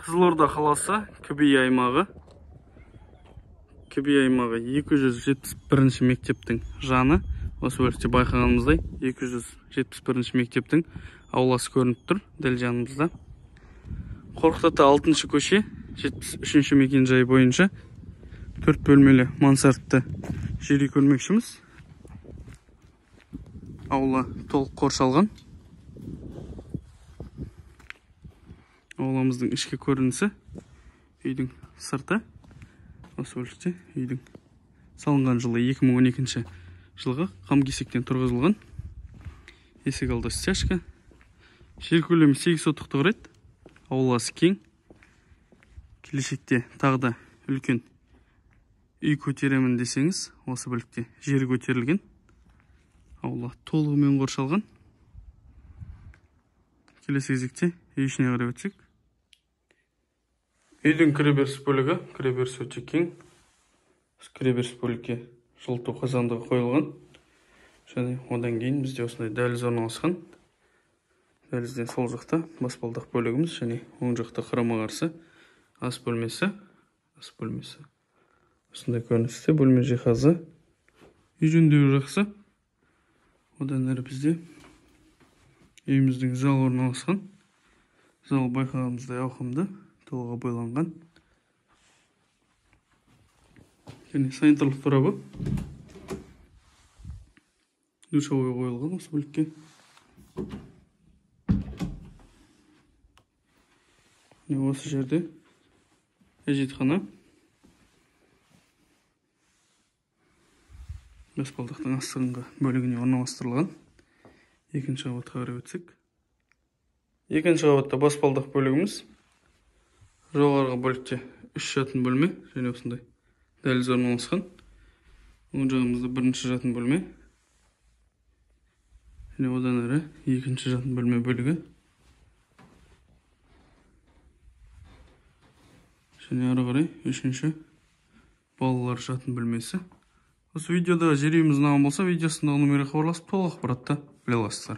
Қызылорда қаласы, КБИ аймағы. КБИ аймағы 271 мектептің жаны. Осы бөлікте байқағанымыздай 271 мектептің ауласы көрініп тұр дәл жанымызда. Қорқыт ата 6 көше 73 мекен-жай бойынша 4 бөлмелі мансардты жер үй көрмекшіміз. Аула толық қоршалған. Ауламыздың ішкі көрінісі, үйдің сырты. Осы бөлікте үйдің салынған жылы 2012 жылғы қам кесектен тұрғызылған. Есік алды стяжка. Жер көлемі 8 сотықты құрайды. Ауласы кең. Келешекте тағы да үлкен үй көтеремін десеңіз, осы бөлікте жер көтерілген. Аула толығымен қоршалған. Келесі кезекте үй ішіне қарай өтсек. Үйдің кіреберіс бөлігі, кіреберіс өте кең. Кіреберіс бөлікке жылыту қазандығы қойылған. Және одан кейін бізде осындай дәліз орналасқан. Дәлізден сол жақта баспалдақ бөлігіміз және оң жақта қарама-қарсы ас бөлмесі. Ас бөлмесі осындай көріністе, бөлме жиһазы. Үй жөндеуі жақсы. Одан әрі бізде үйіміздің залы орналасқан. Зал байқағанымыздай ауқымды, толық обойланған. Және санитарлық торабы, душевой қойылған осы бөлікке. Міне осы жерде әжетхана. Баспалдақтың астыңғы бөлігіне орналастырылған. Екінші қабатқа қарай өтсек. Екінші қабатта баспалдақ бөлігіміз. Жоғарғы бөлікте 3 жатын бөлме және осындай дәліз орналасқан. Оң жағымызда бірінші жатын бөлме. Және одан әрі екінші жатын бөлме бөлігі. Және ары қарай үшінші балалар жатын бөлмесі. Осы видеода жер үйіміз ұнаған болса, видео астындағы номерге хабарласып, толық ақпаратты біле аласыздар.